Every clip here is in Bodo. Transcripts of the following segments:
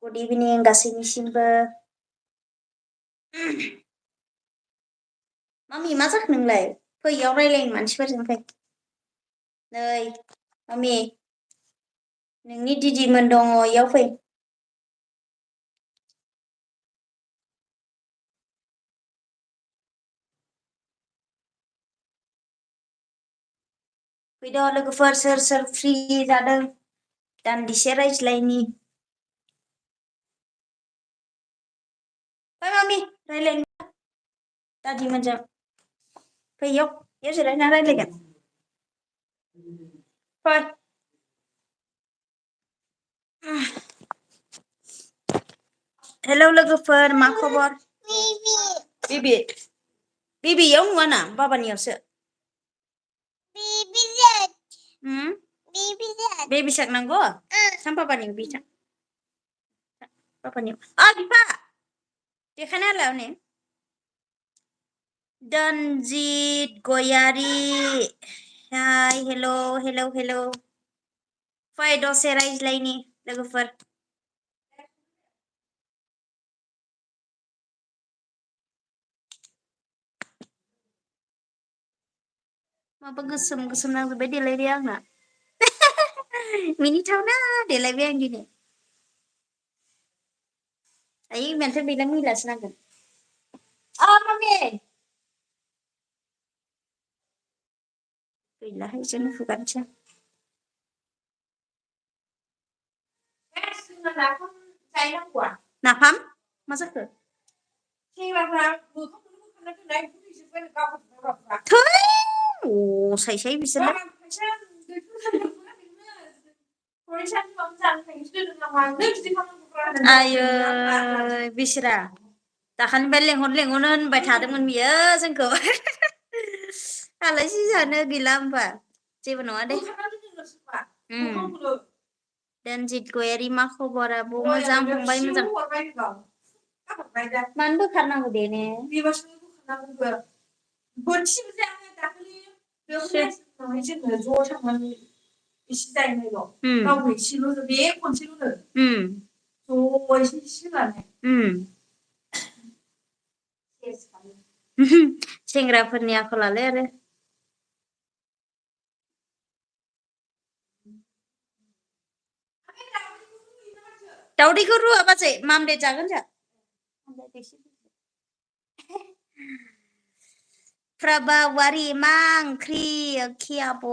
Good evening गासैनिसिमबो मामि मा जाखो नोंलाय फै इयाव रायलायनो मानसिफोरजों फै नै मामि नोंनि दिदिमोन दङ इयाव फै फैद' लोगोफोर सोर फ्रि जादों दान्दिसे रायज्लायनि फै मामि रायलायनो दादिमोनजों फै इयाव जिरायना रायलायगोन फै हेलौ लोगोफोर मा खबर बेबि बेबि इयाव नुवाना बाबानियावसो बेबि sak नांगौ थां पापानियाव बि थां पापानियाव बिफा देखायना होलाय हनै दनजित गयारि हाय हेलौ फै दसे रायज्लायनि लोगोफोर माबा गोसोम नांजोब्बाय देलायबाय आंना मिनिथावना देलायबाय आं दिनै आइ मानोथो बेलाय मैलासो नांगोन मामि गैलाहाय जों हुगानोसै नाफाम मा जाखो असायसै बिसोरनो आयै बिसोरा दाखालिनिफ्राय लेंहर होनबाय थादोंमोन बियो जोंखौ आलासि जानो गैला होमबा जेबो नङा दे रन्जित गयारि मा खबर आब' मोजां फंबाय मोजां मानो बोखारनांगौ दे ने इसे जाहैनायल' रावबो एसेल' बे खनसेल'नो ज' एसे होनानै सेंग्राफोरनि आखलालाय आरो दावदैखौ रुवा बाजै मामलेट जागोन जा प्रभा वारि मा ओंख्रि खि आब'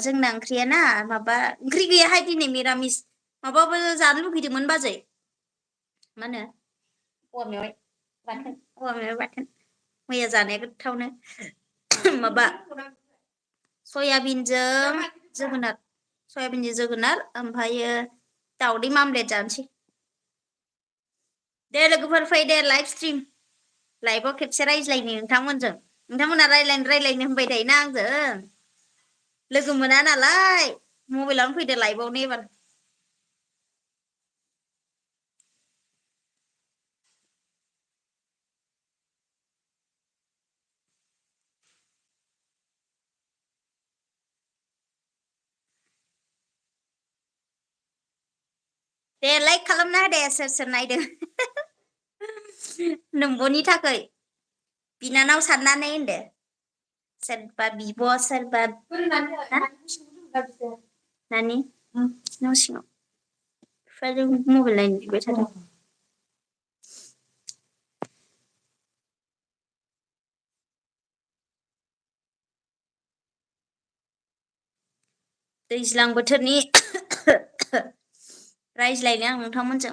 जोंना ओंख्रिया ना माबा ओंख्रि गैयाहाय दिनै मिरामिस माबाबो जानो लुगैदोंमोन बाजै मा होनो औवा मेवाइ बाथोन मैया जानाया गोथावनो माबा सयाबिनजों जोगोनार ओमफ्रायो दावदै मामलेट जानोसै दे लोगोफोर फै दे लाइभ स्ट्रिम लाइभआव खेबसे रायज्लायनि नोंथांमोना रायज्लायनो होनबाय थायोना आंजों लोगो मोना नालाय मबाइलावनो फैदो लाइभआवनो एबार दे लाइक खालामना होदे सोर नायदों नोंब'नि थाखाय बिनानाव साननानै होनदो सोरबा बिब' सोरबा नानि न' सिङाव बिफाजों मबाइल नायनो बिबाय थादों दैज्लां बोथोरनि रायज्लायनो आं नोंथांमोनजों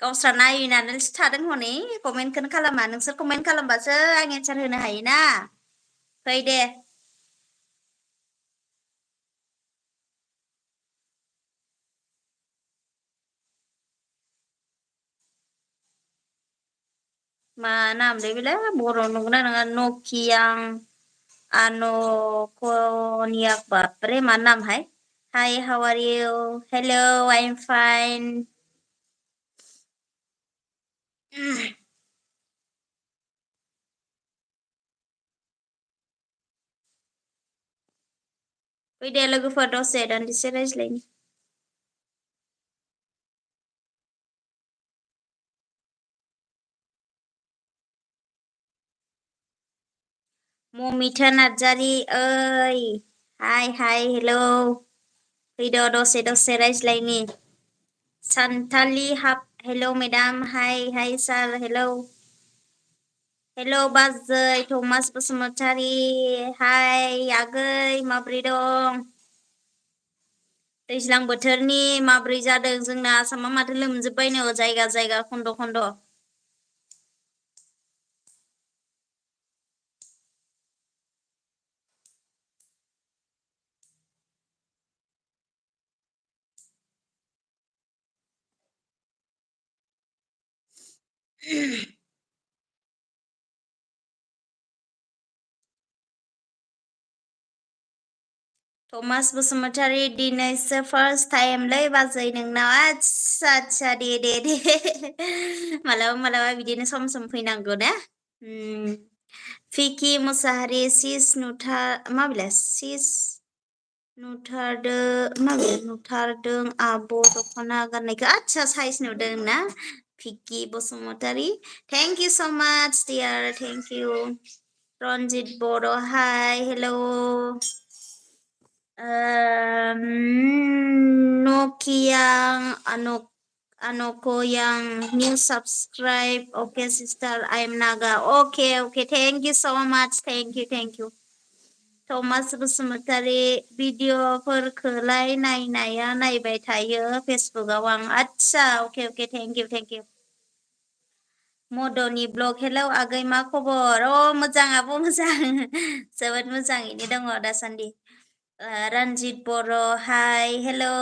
गावस्रा नायनानैसो थादों हनै कमेन्टखौनो खालामा नोंसोर कमेन्ट खालामबासो आं एन्सार होनो हायोना फै दे मा नामलै बेलाय बर' नंगौना नङा नकियां आन'कनिया बापरे मा नाम hi hi how are you hello I am fine फै दे लोगोफोर दसे दान्दिसे रायज्लायनि। ममिता नार्जारि ओइ हाय हाय हेलौ फैद' दसे रायज्लायनि। सानथालि हाब हेलौ मेडाम हाय हाय सार हेलौ हेलौ बाजै थमास बसुमतारी हाय आगै माब्रै दं? दैज्लां बोथोरनि माब्रै जादों जोंना आसामा माथो लोमजोब्बायनो जायगा जायगा खन्द' खन्द'। थमास बसुमतारी दिनैसो फार्स्ट टाइमलै बाजै नोंनाव आदसा दे मालाबा मालाबा बिदिनो सम सम फैनांगौ ना। फिकि मुसाहारि सिस मा बेलाय सिस नुथारदों आब' दख'ना गाननायखौ आदसा साइज नुदों ना फिकि बसुमतारी थेंक इउ स' माच डियार थेंक इउ। रन्जित बर' हाय hello Nokiang Anoko yang new subscribe. Okay, sister, I am Naga. Okay, thank you so much. Thank you. Thomas Bसुमतारी भिडिअफोरखौलाय नायनाया नायबाय थायो फेसबुकआव आं आदसा अके थेंक इउ मदनि ब्लग हेलौ आगै मा खबर मोजां आब' मोजां जोबोद मोजाङैनो दङ दासान्दि रन्जित बर' हाय हेलौ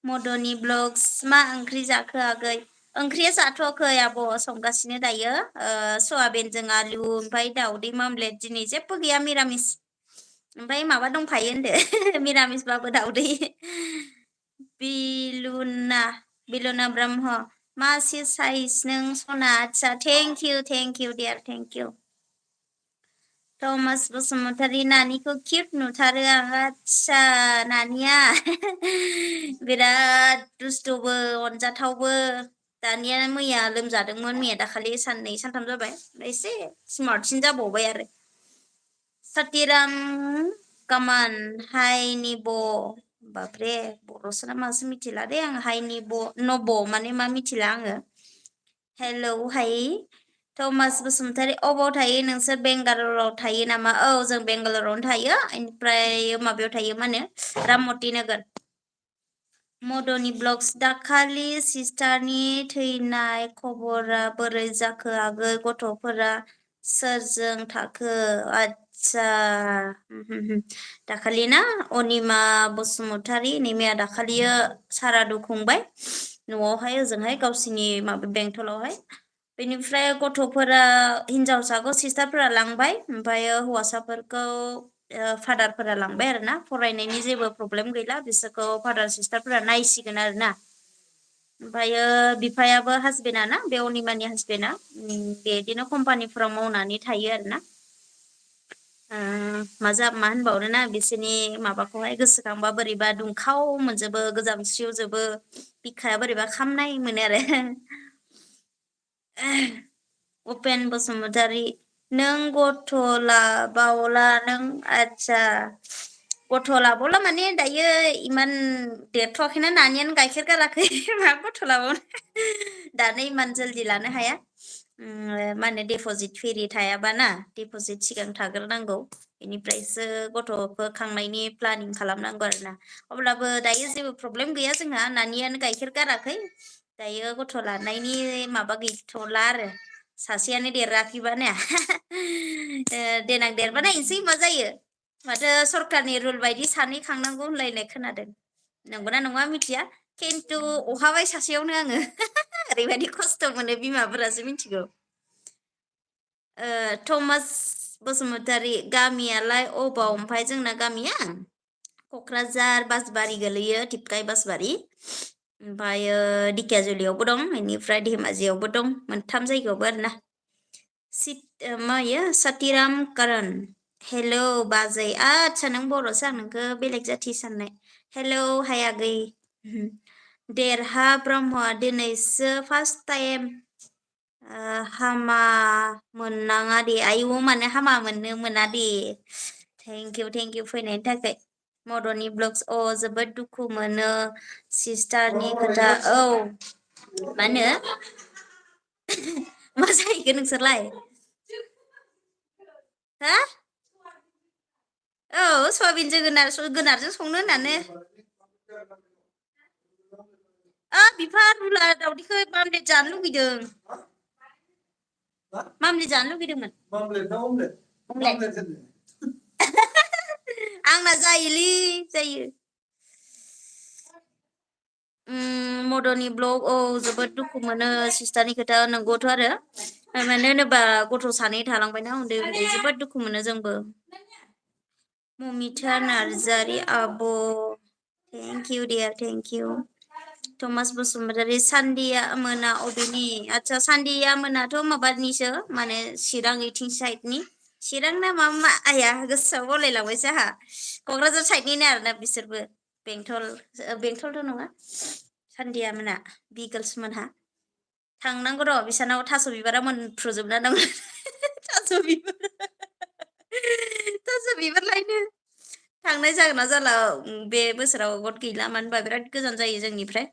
मदनि ब्लग्स मा ओंख्रि जाखो आगै ओंख्रिया जाथ'वाखै आब' संगासिनो दायो सयाबिनजों आलु ओमफ्राय दाउदै मामलेट दिनै जेबो गैया मिरामिस ओमफ्राय माबा दंफायो होनदो मिरामिसबाबो दाउदै बिलुना ब्रह्म मासि साइज नों सना आदसा thank you dear thank you Thomas Basumatary नानिखौ किउट नुथारो आं आदसा नानिया बिराद दुस्थ'बो अनजाथावबो दानिया मैया लोमजादोंमोन मैया दाखालि साननै सानथाम जाबाय एसे स्मार्टसिन जाबावबाय आरो सतिराम कामान हाय निब बाब्रे बर'सो ना मासो मिथिला दे आं हाय नब माने मा मिथिला आङो हेलौ हाय थमास बसुमतारी अबाव थायो नोंसोर बेंगालराव थायो नामा औ जों बेंगालरावनो थायो ओमफ्राय माबायाव थायो मा होनो राममति नोगोर मदनि ब्लग्स दाखालि सिस्टारनि थैनाय खबरा बोरै जाखो आगै गथ'फोरा सोरजों थाखो आदसा दाखालि ना अनिमा बसुमतारी निमाया दाखालियो सारादु खुंबाय न'आवहाय ओजोंहाय गावसिनि माबा बेंथलावहाय बेनिफ्राय गथ'फोरा हिनजावसाखौ सिस्टारफोरा लांबाय ओमफ्रायो हौवासाफोरखौ फादारफोरा लांबाय आरो ना फरायनायनि जेबो प्रब्लेम गैला बिसोरखौ फादार सिस्टारफोरा नायसिगोन आरो ना ओमफ्रायो बिफायाबो हासबेन्डआ ना बे अनिमानि हासबेन्डआ बिदिनो कम्पानिफोराव मावनानै थायो आरो ना मा होनबावनो ना बिसोरनि माबाखौहाय गोसोखांबा बोरैबा दुंखाव मोनजोबो गोजांस्रिवजोबो बिखाया बोरैबा खामनाय मोनो आरो उपेन बसुमतारी नों गथ' लाबावला नों आदसा गथ' लाबावला माने दायो इमान देरथ'वाखैना नानियानो गाइखेर गाराखै मा गथ' लाबावनो दानो इमान जल्दि लानो हाया मा होनो डिपजिट फेरि थायाबा ना डिपजिट सिगां थाग्रोनांगौ बेनिफ्रायसो गथ'खौ खांनायनि प्लानिं खालामनांगौ आरो ना अब्लाबो दायो जेबो प्रब्लेम गैया जोंहा नानियानो गाइखेर गाराखै दायो गथ' लानायनि माबा गैथ'ला आरो सासेयानो देराखैबा ने देनां देरबा नायनोसै मा जायो माथो सरखारनि रुल बायदि सानै खांनांगौ होनलायनाय खोनादों नंगौना नङा मिथिया खिन्थु अहाबाय सासेयावनो आङो ओरैबायदि खस्थ' मोनो बिमाफोरासो मिथिगौ थमास बसुमतारी गामियालाय अबाव ओमफ्राय जोंना गामिया क'क्राझार बासबारि गोलैयो थिपकाइ बासबारि ओमफ्रायो दिखियाजुलियावबो दं बेनिफ्राय धेमाजियावबो दं मोनथाम जायगायावबो आरो ना मायो सतिराम करण हेलौ बाजै आच्छा नों बर'सो आं नोंखौ बेलेग जाथि साननाय हेलौ हायागै देरहा ब्रह्म दिनैसो फार्स्ट टाइम हामा मोननाङा दे आयु मानो हामा मोननो मोना दे थेंक इउ फैनायनि थाखाय मदनि ब्लग्स जोबोद दुखु मोनो सिस्टारनि खोथा औ मा होनो मा जाहैगोन नोंसोरलाय हा औ सवाबिन जोगोनारजों संनो होननानै बिफा रुला दावदैखौ मामलेट जानो लुगैदों मामलेट जानो लुगैदोंमोन अमलेट आंना जायोलै जायो मदनि ब्लग जोबोद दुखु मोनो सिस्टारनि खोथा नंगौथ' आरो मानो होनोबा गथ' सानै थालांबायना उन्दै उन्दै जोबोद दुखु मोनो जोंबो ममिता नार्जारि आब' thank you dear thank you Thomas Basumatary सान्दिया मोना अबेनि आच्छा सान्दिया मोनाथ' माबानिसो माने चिरां इथिं साइडनि चिरां ना मा आया गोसोआव बावलायलांबायसो आंहा क'क्राझार साइडनिनो आरोना बिसोरबो बेंथलथ' नङा सान्दिया मोना बिगोल्स मोनहा थांनांगौ र' बिसानाव थास' बिबारा मोनफ्रुजोबना दं थास' बिबार लायनो थांनाय जागोन ना जाला बे बोसोराव गद गैला मानो होनबा बिराद गोजान जायो जोंनिफ्राय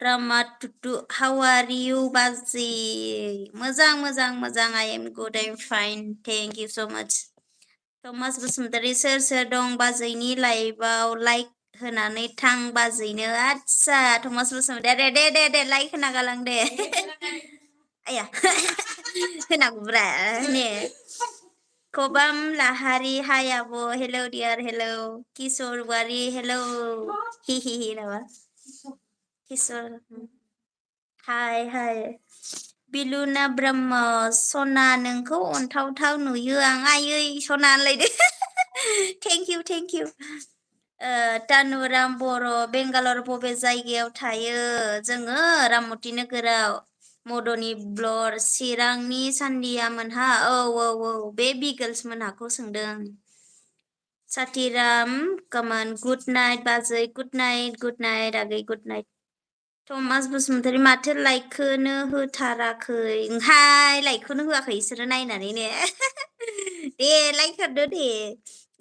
रामा टुटु हाउ आर इउ बाजै मोजां आइ am good I am fine thank you स' माच थमास बसुमतारी सोर दं बाजैनि लाइभआव लाइक होनानै थां बाजैनो आच्छा थमास बसुमतारी दे लाइक होना गालां दे आया होनांगौब्रा ने खबाम लाहारि हाय आब' हेलौ डियार हेलौ किशोर वारि हेलौ हि नामा किशोर हाय बिलुना ब्रह्म सना नोंखौ अनथावथाव नुयो आं आयै सना होनलायदो थेंक इउ तानुराम बर' बेंगालर बबे जायगायाव थायो जोङो राममति नोगोराव मदनि ब्लर चिरांनि सान्दिया मोनहा औ बे बिगोल्स मोनहाखौ सोंदों साथिराम कमन गुड नाइट बाजै गुड नाइट आगै गुड नाइट थमास बसुमतारी माथो लाइकखौनो होथाराखै ओंहाय लाइकखौनो होआखै इसोरो नायनानै ने दे लाइक हरदो दे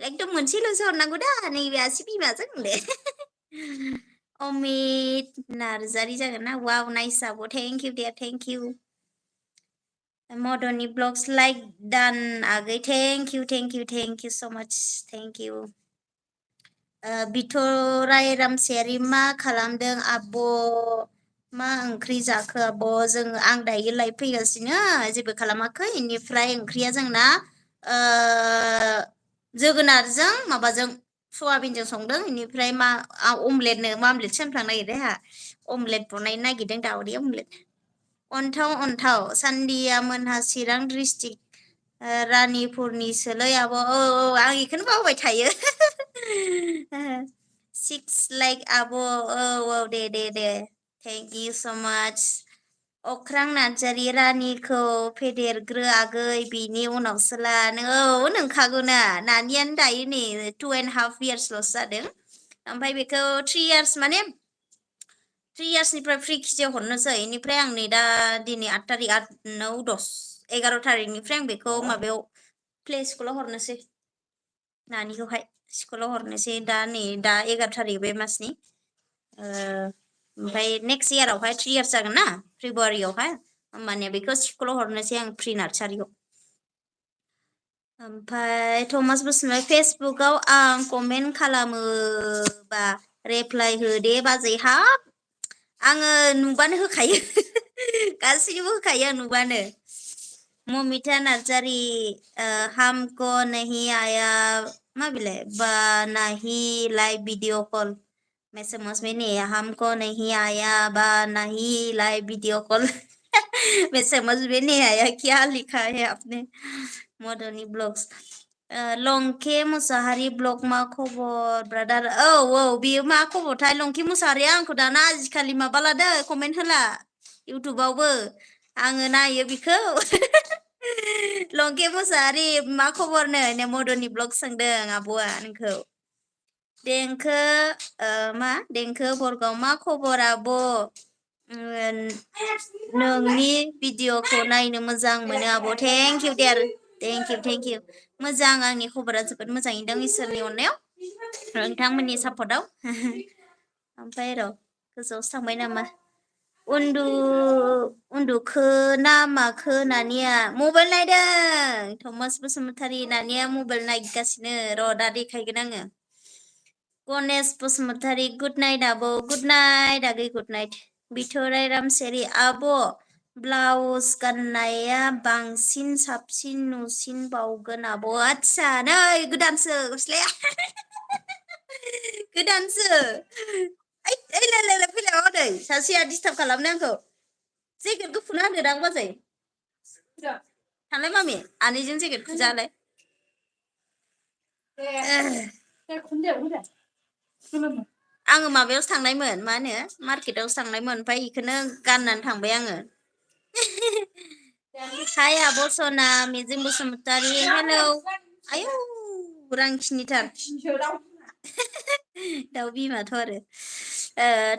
एकदम मोनसेल'सो हरनांगौ दा नैबे आसि बिमाजों दे अमित नार्जारि जागोन ना वाव नाइस आब' thank you dear thank you मदनि ब्लग्स लाइक डान आगै थेंक इउ स' माच थेंक इउ बिथराय रामसियारि मा खालामदों आब' मा ओंख्रि जाखो आब' आं दायो लाइभ फैगासिनो जेबो खालामाखै इनिफ्राय ओंख्रिया जोंना जोगोनारजों माबाजों सवाबिनजों संदों इनिफ्राय अमलेटसो होनफ्लांनो नागिरदों आंहा अमलेट बनायनो नागिरदों दावदै अमलेट अन्थाव सान्दिया मोनहा चिरां डिस्ट्रिक्ट रानिपुरनिसोलै आब' औ आं बेखौनो बावबाय थायो सिक्स लाइक आब' औ दे थेंक इउ स' माच अख्रां नार्जारि रानिखौ फेदेरग्रो आगै बिनि उनावसो ला नंखागौना नानियानो दायो नै 2.5 इयार्सल'सो जादों ओमफ्राय बेखौ 3 इयार्स माने 3 इयार्सनिफ्राय फ्रि केजियाव हरनोसै इनिफ्राय आं नै दा दिनै 8 थारिख 11 थारिखनिफ्राय आं बेखौ माबायाव प्ले स्कुलाव हरनोसै नानिखौहाय स्कुलाव हरनोसै दा 11 थारिख बे मासनि ओमफ्राय नेक्स्ट इयारावहाय 3 इयार्स जागोन ना फेब्रुवारियावहाय होमबानिया बेखौ स्कुलाव हरनोसै आं प्रि नार्सारियाव ओमफ्राय थमास बसुमतारी फेसबुकआव आं कमेन्ट खालामोबा रिप्लाय हो दे बाजै हाब आङो नुबानो होखायो गासैनोबो होखायो आं नुबानो ममिता नार्जारि हमको नहीं आया मा बिलाय बा नहीं लाइव वीडियो कॉल मैं समझ में नहीं आया हमको नहीं आया बा नहीं लाइव वीडियो कॉल मैं समझ में नहीं आया क्या लिखा है आपने मदनी ब्लग्स लंके मुसाहारि ब्लग मा खबर ब्रादार औ बेयो मा खबरथाय लंके मुसाहारिया आंखौ दाना आजिखालि माबा लादो कमेन्ट होला इउटुबावबो आङो नायो बिखौ लंके मुसाहारि मा खबरनो मदननि ब्लग सोंदों आब'आ नोंखौ देंखो मा देंखो बरगाव मा खबर आब' नोंनि भिडिअखौ नायनो मोजां मोनो आब' thank U their thank you मोजां आंनि खबरा जोबोद मोजाङैनो दं इसोरनि अननायाव नोंथांमोननि सापर्टआव ओमफ्राय र' गोजौआवसो थांबाय नामा उन्दुखो ना माखो नानिया मबाइल नायदों थमास बसुमतारी नानिया मबाइल नायगासिनो र' दा देखायगोन आङो गणेश बसुमतारी गुड नाइट आब' गुड नाइट आगै गुड नाइट बिथराय रामसेरि आब' ब्लाउस गाननाया बांसिन साबसिन नुसिन बावगोन आब' आदसा नै गोदानसो गस्लाया गोदानसो ओइ फैलाय हनै सासेया डिस्टार्ब खालामनो आंखौ जेकेटखौ फुना होदो दां बाजै थांलाय मामि आनैजों जेकेट खुजालाय आङो माबायावसो थांनायमोन मा होनो मार्केटावसो थांनायमोन ओमफ्राय बेखौनो गाननानै थांबाय आङो हाय आब' सना मिजिं बसुमतारी हेलौ आयौ रांखिनिथार दाउ बिमाथ' आरो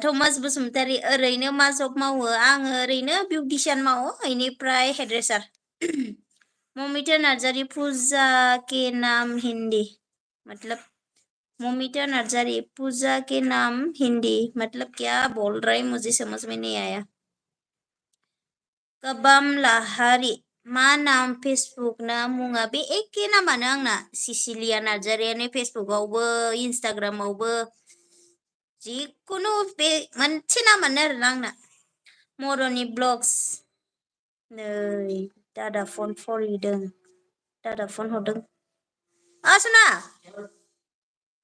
थमास बसुमतारी ओरैनो मा जब मावो आङो ओरैनो बिउटिशियान मावो बेनिफ्राय हेड्रेसार ममिता नार्जारी पूजा के नाम हिंदी मतलब मोमिता नार्जारी पूजा के नाम हिंदी मतलब क्या बोल रहा है मुझे समझ में नहीं आया कबाम लाहारी मा नाम फेसबुक ना मुङा बे एखे नामानो आंना सिसिलिया नार्जारियानो फेसबुकआवबो इन्सटाग्रामावबो जिखुनु बे मोनसे नामानो आरोना आंना मर'नि ब्लग्स नै दादा फन फरिदों दादा फन हरदों सना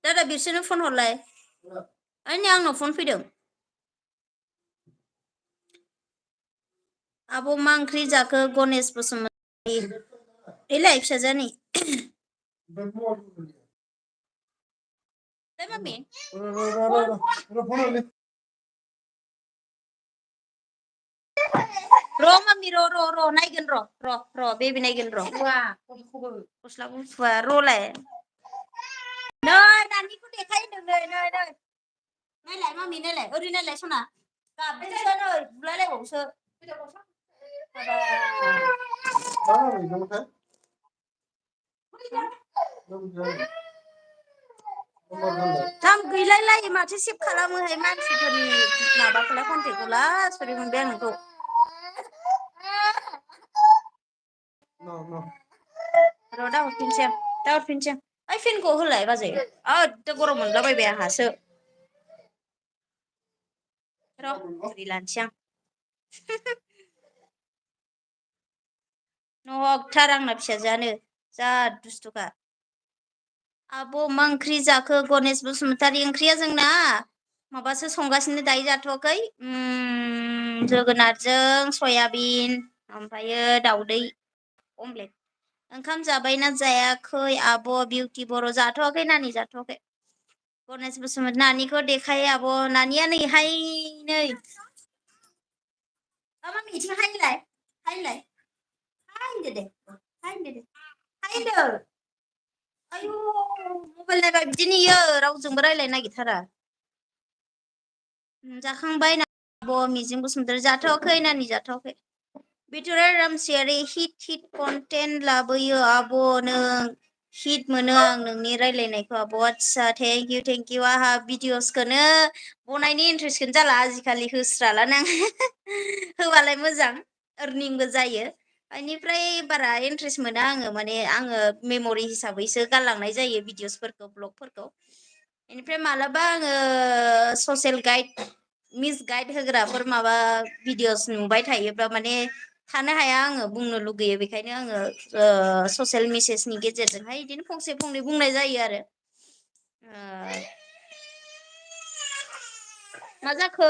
दादा बिसोरनो फन हरलाय नै आंनाव फन फैदों आब' मा ओंख्रि जाखो गणेश बसुमतारी एलाय फिसाजानि मामि र' मामि र' नायगोन र' बेबि नायगोन र' गस्ला गुफुरा र'लाय नै नानिखौ देखायदों नै नायलाय मामि नायलाय ओरै नायलाय सना गाबदोंसो नै बुलायलायबावसो दाम गैलायलायै माथो सेभ खालामोहाय मानसिफोरनि माबाखौलाय कन्टेक्टखौलाय सरि मोनबाय आं नोंखौ र' दा हरफिनसै ओइ फेनखौ होलाय बाजै एदथ' गरम मोनलाबायबाय आंहासो र' ओरै लानोसै आं न'थार आंना फिसाजोआनो जा दुस्थुखा आब' मा ओंख्रि जाखो गणेश बसुमतारी ओंख्रिया जोंना माबासो संगासिनो दायो जाथ'वाखै जोगोनारजों सयाबिन ओमफ्रायो दाउदै अमलेट ओंखाम जाबायना जायाखै आब' बिउटि बर' जाथ'वाखै नानि जाथ'वाखै गणेश बसुमतारी नानिखौ देखाय आब' नानिया नैहाय नै मामि इथिं हायलाय हायदो दे हायदो आयु मबाइल नायबा बिदि नेयो रावजोंबो रायलायनो नागिरथारा जाखांबाय ना आब' मिजिं बसुमतारी जाथ'वाखै नानि जाथ'वाखै बिथराय रामसियारि हिट कन्टेन्ट लाबोयो आब' नों हिट मोनो आं नोंनि रायलायनायखौ आब' आदसा थेंक इउ आंहा भिडिअसखौनो बनायनि इन्ट्रेस्टखौनो जाला आजिखालि होस्रालानो आं होबालाय मोजां आर्निंबो जायो बेनिफ्राय बारा इन्ट्रेस्ट मोना आङो माने आङो मेम'रि हिसाबैसो गालांनाय जायो भिडिअसफोरखौ ब्लगफोरखौ बेनिफ्राय मालाबा आङो ससियेल मिस गाइड होग्राफोर माबा भिडिअस नुबाय थायोब्ला माने थानो हाया आङो बुंनो लुगैयो बेखायनो आङो ससियेल मेसेजनि गेजेरजोंहाय बिदिनो फंसे फंनै बुंनाय जायो आरो मा जाखो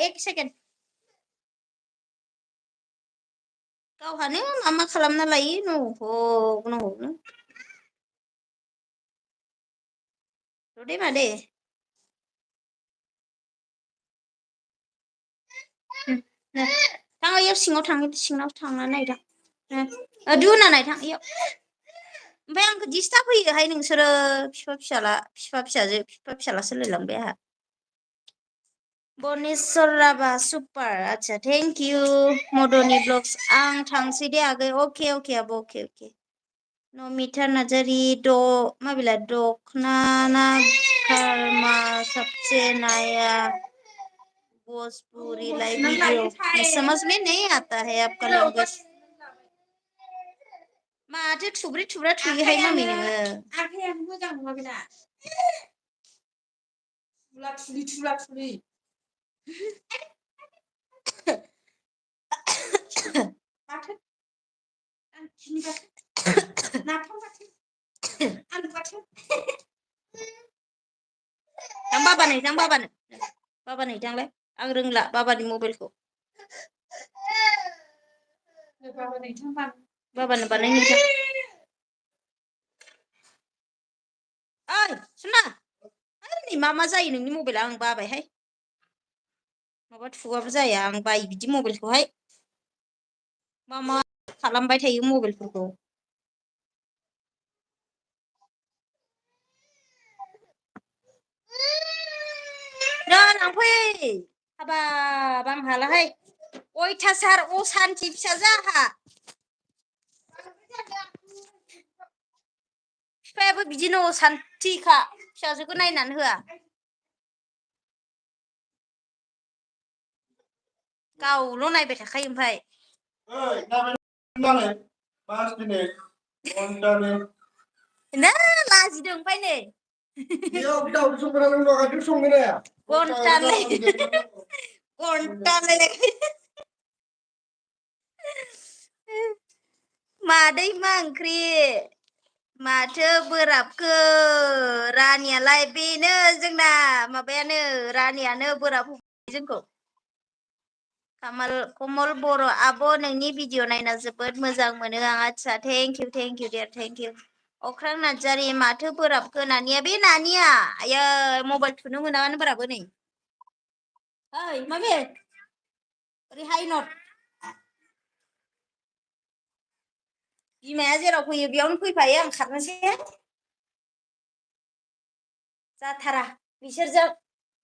एक सेकेन्ड गावहानो मा खालामना लायो न'हरनो र'दे मादे थाङो इयाव सिङाव थांनानै नायदां दुना नायथां इयाव ओमफ्राय आंखौ डिस्टार्ब होयोहाय नोंसोरो फिफा फिसाजो फिफा फिसाला सोलायलांबाय आंहा बनेश्वर राभा सुपार अच्छा थेंक यू मदनि ब्लग्स आं थांसै दे आगै अके आब' अके नमिता नार्जारि माबिला दखना ना कर्मा सबसे नया भोजपुरी लाइव वीडियो समझ में नहीं आता है आपका लैंग्वेज माथो थुब्रे थुब्रा थुयोहाय मामि नोङो आखाया मोजां नङा बेना थुला थुलि बाथोन आं खिनि बाथोन नाफाम बाथोन आलु बाथोन थां बाबा नैथांलाय आं रोंला बाबानि मबाइलखौ बाबानो बानायहैथां ओइ सुना नै मा जायो नोंनि मबाइला आं बाबायहाय माबा थुआबो जाया आं बायो बिदि मबाइलखौहाय मा खालामबाय थायो मबाइलफोरखौ लांफै हाबाब आं हालाहाय अयथासार असान्थि फिसाजो आंहा बिफायाबो बिदिनो असान्थिखा फिसाजोखौ नायनानै होआ गावल' नायबाय थाखायो ओमफ्राय ना लाजिदों ओमफ्राय नै मादै मा ओंख्रि माथो बोराबखो रानियालाय बेनो जोंना माबायानो रानियानो बोराब जोंखौ कमल बर' आब' नोंनि भिडिअ नायना जोबोद मोजां मोनो आं आच्छा thank you their thank you अख्रां नार्जारि माथो बोराबखो नानिया बे नानिया आयै मबाइल थुनो मोनाबानो बोराबो नै ओइ माबे ओरैहाय नथ बिमाया जेराव फैयो बेयावनो फैफायो आं खारनोसै जाथारा बिसोरजों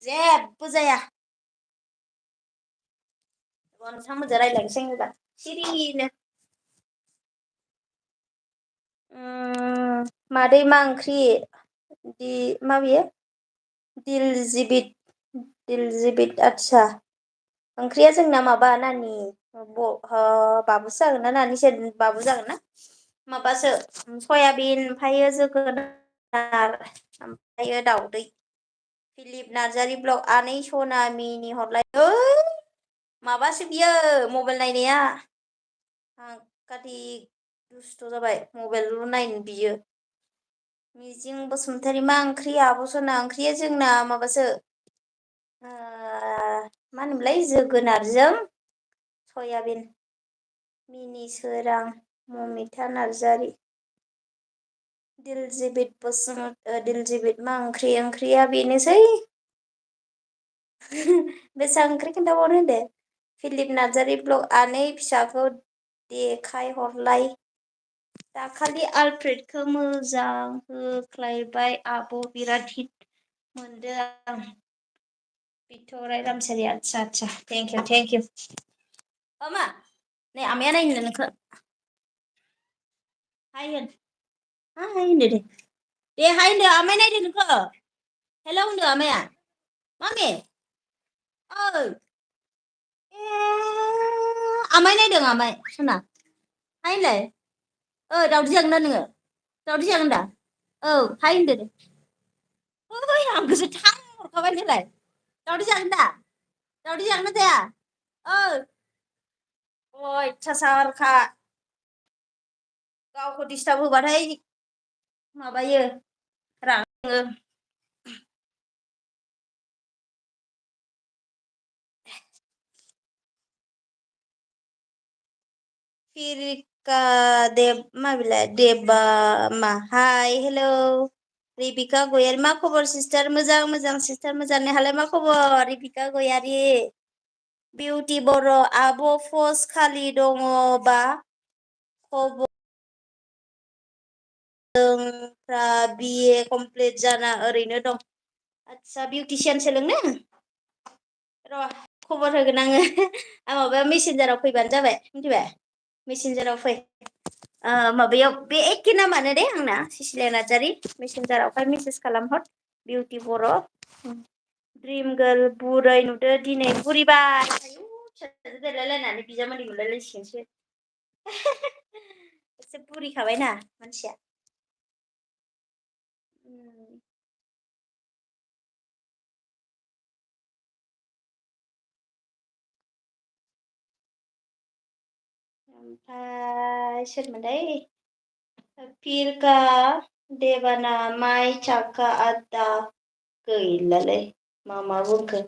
जेबो जाया मोजां रायज्लायनोसै होनबा सिरिनो मादै मा ओंख्रि मा बेयो दिलजिबित आच्छा ओंख्रिया जोंना माबा नानि बाबुसो जागोन ना नानिसो बाबु जागोन ना माबासो सयाबिन ओमफ्रायो जोगोनार ओमफ्रायो दाउदै फिलिप नार्जारि ब्लग आनै सना मिनि हरलाय माबासो बियो मबाइल नायनाया दुस्थ' जाबाय मबाइलल' नायनो बियो मिजिं बसुमतारी मा ओंख्रि आब' सना ओंख्रिया जोंना माबासो मा होनोमोनलाय जोगोनारजों सयाबिन मिनिसोरां ममिता नार्जारि दिलजिबित मा ओंख्रिया बेनोसै बेसा ओंख्रि खोन्थाबावनो होनदो फिलिप नार्जारि ब्लग आनै फिसाखौ देखायहरलाय दाखालि आलफ्रेदखौ मोजां होख्लायबाय आब' बिराद हिट मोनदों आं बिथराय रामसारि आच्छा थेंक इउ मा नै आमाया नायनो नोंखौ हाय होन हाय होनदो दे हाय होनदो आमाया नायदो नोंखौ हेलौ होनदो आमाया मामि ओइ आमाय नायदों आमाय सना हाय होनलाय दावदै जागोन ना नोङो दावदै जागोन दा औ हाय होनदो दे आंखौसो थां हरखाबाय नालाय दावदै जागोन दा दावदै जागोन ना जाया अयथासारखा गावखौ डिस्टार्ब होबाथाय माबायो रागाङो फिरिका देबा मा हाय हेलौ रिबिका गयारि मा खबर सिस्टार मोजां सिस्टार मोजां नोंहालाय मा खबर रिबिका गयारि बिउटि बर' आब' पस्ट खालि दङबा खबरफ्रा BA कमप्लिट जाना ओरैनो दं। आदसा बिउटिशियान सोलोंनो र' खबर होगोन आङो आं माबायाव मेसेन्जाराव फैबानो जाबाय मिथिबाय मेसेन्जाराव फै माबायाव बे एखे नामानो दे आंना सिसिलिया नार्जारि मेसेन्जारावहाय मेसेज खालामहर बिउटि बर' ड्रिम गार्ल बुरै नुदो दिनै बुरिबाय आयु फिसाजो देलायलायनानै बिजामादै मोनलायलायसिगोनसो एसे बुरिखाबायना मानसिया ओमफ्राय सोरमोनलाय फिर का देवाना माई चाका आदा गैलालै मा बुंखो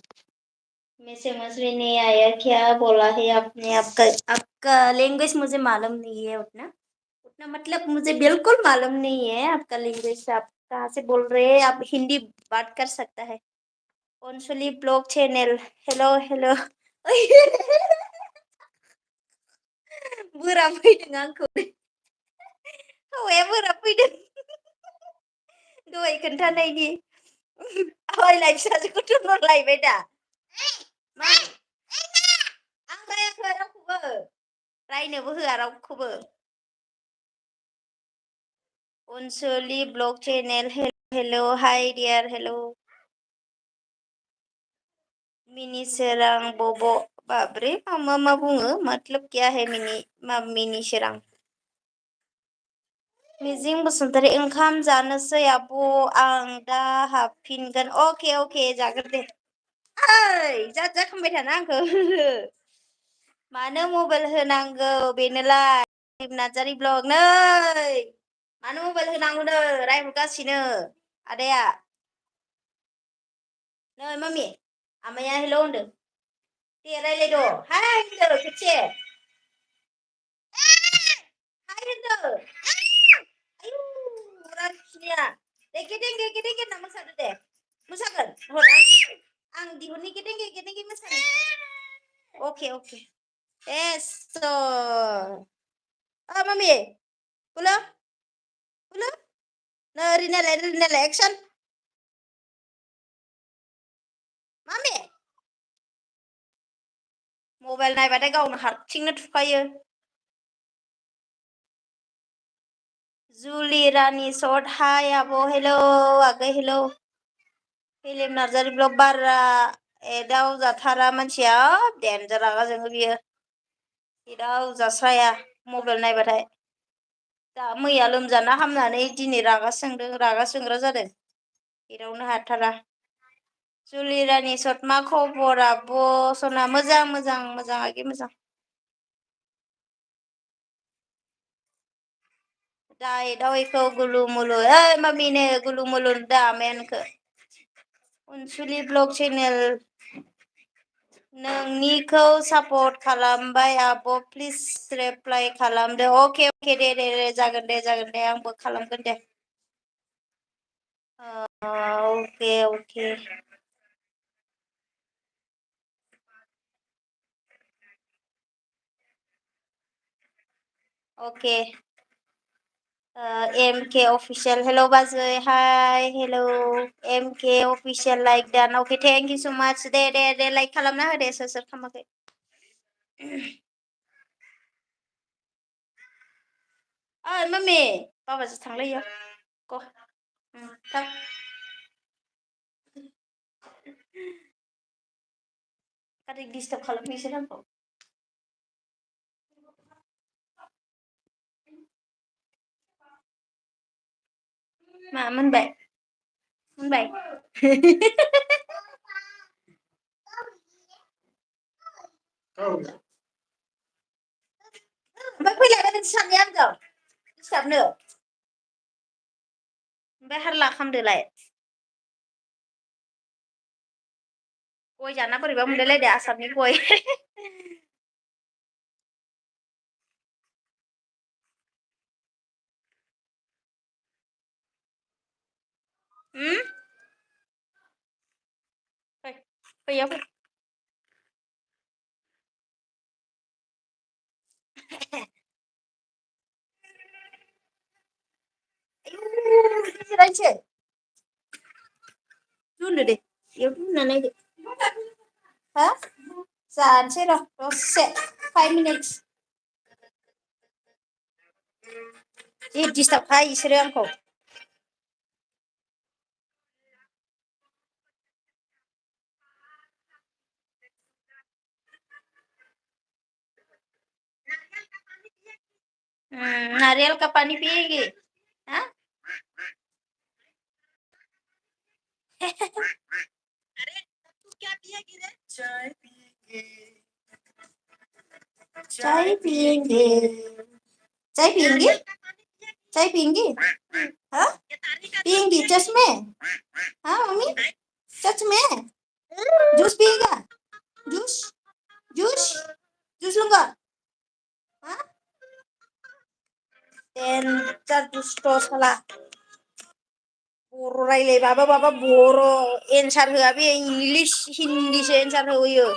मैं समझ में नहीं आया क्या बोला है आपने आपका लैंग्वेज मुझे मालूम नहीं है उतना मतलब मुझे बिल्कुल मालूम नहीं है आपका लैंग्वेज आप कहाँ से बोल रहे हैं आप हिंदी बात कर सकता है ओनसुली ब्लॉग चैनल हेलो हेलो बोरा फैदों आंखौ हौवाया बोरा फैदों दहाय खोन्थानायनि आवायलाय फिसाजोखौ थुनहरलायबाय दा मा आं रायाखै रावखौबो रायनोबो होआ रावखौबो अनसुलि blog channel hello hi dear hello Mini सोरां बब' बाब्रे मा बुङो मतलब क्या है मिनी सोरां मिजिं बसुमतारी ओंखाम जानोसै आब' आं दा हाबफिनगोन अके जागोन दे ओइ जाखांबाय थाना आंखौ मानो मबाइल होनांगौ बेनोलाय नार्जारि ब्लग नै मानो मबाइल होनांगौनो रायहरगासिनो आदाया नै मामि आमाया हेल' होनदों दे रायलायद' हाय होनदो खेबसे हाय होनदो आयु रानखिनिया दे गेदेंगे होनना मोसादो दे मोसागोन र' आं दिहुननि गेदेंगे मोसानो अके एस' मामि बोलो नै रिनालाय एक्सन मामि मबाइल नायबाथाय गावनो हारसिंनो थुखायो जुलि रानि सर्ट हाय आब' हेलौ आगै हेलौ फिलिम नार्जारि ब्लग बारा एदाव जाथारा मानसिया देनजार रागा जोङो बियो एदाव जास्राया मबाइल नायबाथाय दा मैया लोमजाना हामनानै दिनै रागा जोंग्रा जादों एदावनो हाथारा जुलि रानि सर्ट मा खबर आब' सना मोजां आगै मोजां दा एदावैखौ गुलु मुलु ओइ मामिनो गुलु मुलु दा आमाया नोंखो अनसुलि ब्लग चेनेल नोंनिखौ सापर्ट खालामबाय आब' प्लिज रिप्लाइ खालामदो अके दे जागोन दे आंबो खालामगोन दे अके MK official hello बाजै हाय हेलौ MK official लाइक दान अके थेंक इउ सो माच दे लाइक खालामना होदे सोर खालामाखै ओइ मामि बाबाजों थांलायो ग थां गारि डिस्टार्ब खालामफैसै आंखौ मा मोनबाय ओमफ्राय फैलायबाय नोंसोर सानैया आंजों सिथाबनो ओमफ्राय हारला खालामदोलाय गय जाना बोरैबा मोनलायलायदो आसामनि गय बैयाव दोनदो दे बेयाव दोनना नायदो हा जानोसै र' दसे 5 minutes जि डिस्टार्ब खा इसोरो आंखौ नारियल का पानी पिएगी हाँ अरे तू क्या पिएगी रे चाय पिएंगे चाय पिएंगे चाय पिएंगी चाय पिएंगी हाँ पिएंगी सच में हाँ मम्मी सच में जूस पिएगा जूस जूस जूस लूंगा हाँ देन्जार दुस्ट साला बर' रायलायबाबो माबा बर' एन्सार होआ बे इंलिस हिन्दीसो एन्सार होयो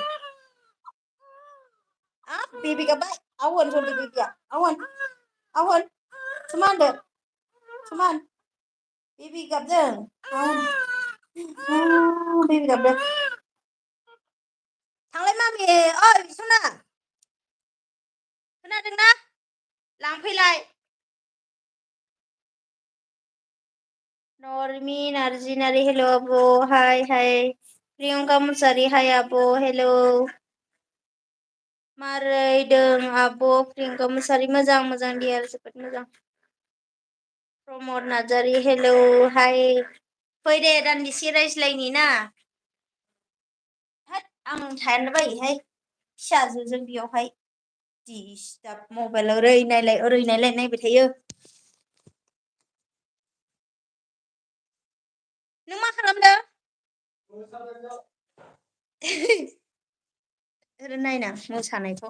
बेबी गाबबाय आवन सनदो बेबिया आवन आवन समा होनदो समान बेबी गाबदों आवन बेबी गाबदों थांलाय मामि ओइ सना खोनादोंना लांफैलाय नरमी नार्जिनारि हेलो आब' हाय हाय प्रियंका मुसारि हाय आब' हेलो मारै दों आब' प्रियंका मुसारि मोजां मोजां डियार जोबोद मोजां प्रमद नार्जारि हेलो हाय फै दे दान्दिसे रायज्लायनि ना होद आं थानो बायोहाय फिसाजोजों बेयावहाय दिसताब मबाइल ओरै नायलाय नायबाय थायो नों मा खालामदों ओरै नायना मोसानायखौ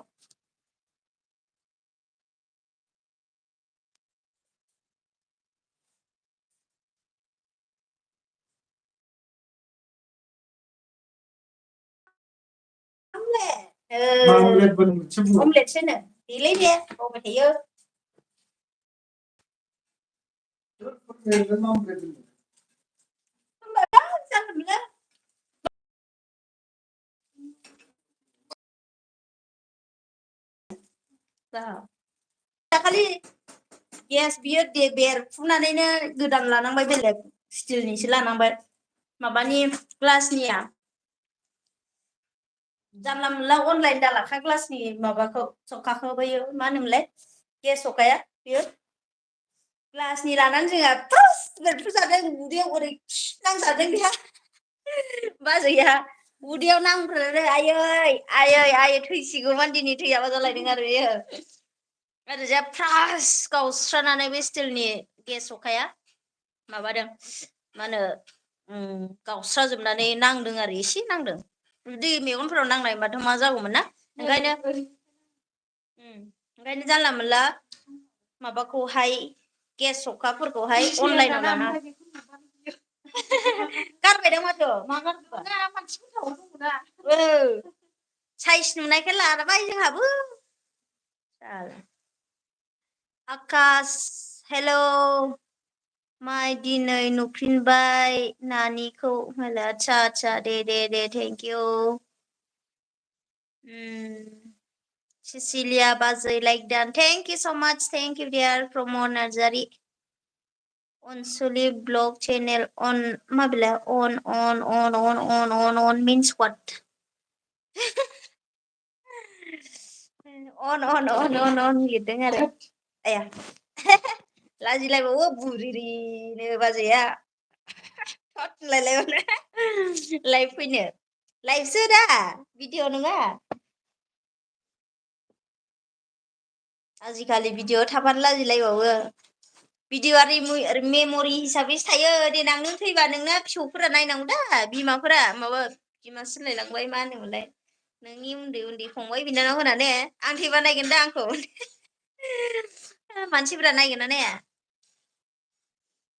अमलेटसो नो देलै दे बावबाय थायो दाखालि गेस बियो बेरफुनानैनो गोदान लानांबाय बेलेग स्टिलनिसो लानांबाय माबानि ग्लासनिया जानला मोनला अनलाइन दालाखा ग्लासनि माबाखौ सखाखौ बैयो मा होनोमोनलाय गेस सखाया बियो ग्लासनि लानानै जोंहा फास बेरफुजादों उदैयाव ओरै नांजादों बेहा बाजैया उदैयाव नांग्रोनानै आयै थैसिगौमोन दिनै थैयाबा जालायदों आरो बेयो ओरैजा फ्रास गावस्रानानै बे स्टिलनि गेस सखाया माबादों मा होनो गावस्राजोबनानै नांदों आरो एसे नांदों दै मेगनफोराव नांनाय बाथ' मा जागौमोन ना ओंखायनो जानला मोनला माबाखौहाय गेस सखाफोरखौहाय अनलाइनाव लाना गारबायदां माथो मा गारखोबा साइज नुनायखाय लाबाय जोंहाबो आकाश हेलौ माइ दिनै नुफिनबाय नानिखौ आदसा आदसा दे thank you Cecilia Bazai like done. Thank you so much. Thank you, dear. Pramod Narzari. Onsuli blog channel on mabila on means what? on gitu nggak ada. Ayah. Laji lai bawa buriri ne bazaya. Hot live punya. Live sudah. Video nunggak. आजिखालि भिडिअ थाबानो लाजिलायबावो भिडिअ'आ मेम'रि हिसाबैसो थायो देनां नों थैबा नोंना फिसौफोरा नायनांगौ दा बिमाफोरा माबा बिमा सोलायलांबाय मा होनोमोनलाय नोंनि उन्दै उन्दै फंबाय बिनानावफोरा ने आं थैबा नायगोन दा आंखौ मानसिफोरा नायगोन ना नाया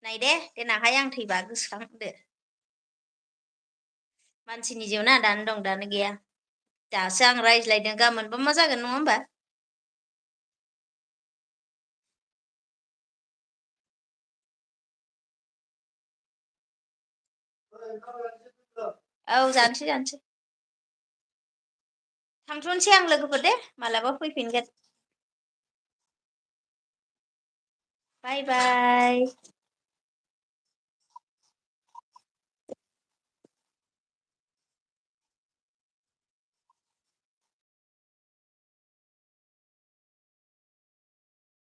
नायदे देनांहाय आं थैबा गोसोखांदो मानसिनि जिउ ना दानो दं दानो गैया दासो आं रायज्लायदों गाबोनबा मा जागोन नङा होमबा औ जानोसै थांथ'नोसै आं लोगोफोर दे मालाबा फैफिनगोन बाय बाय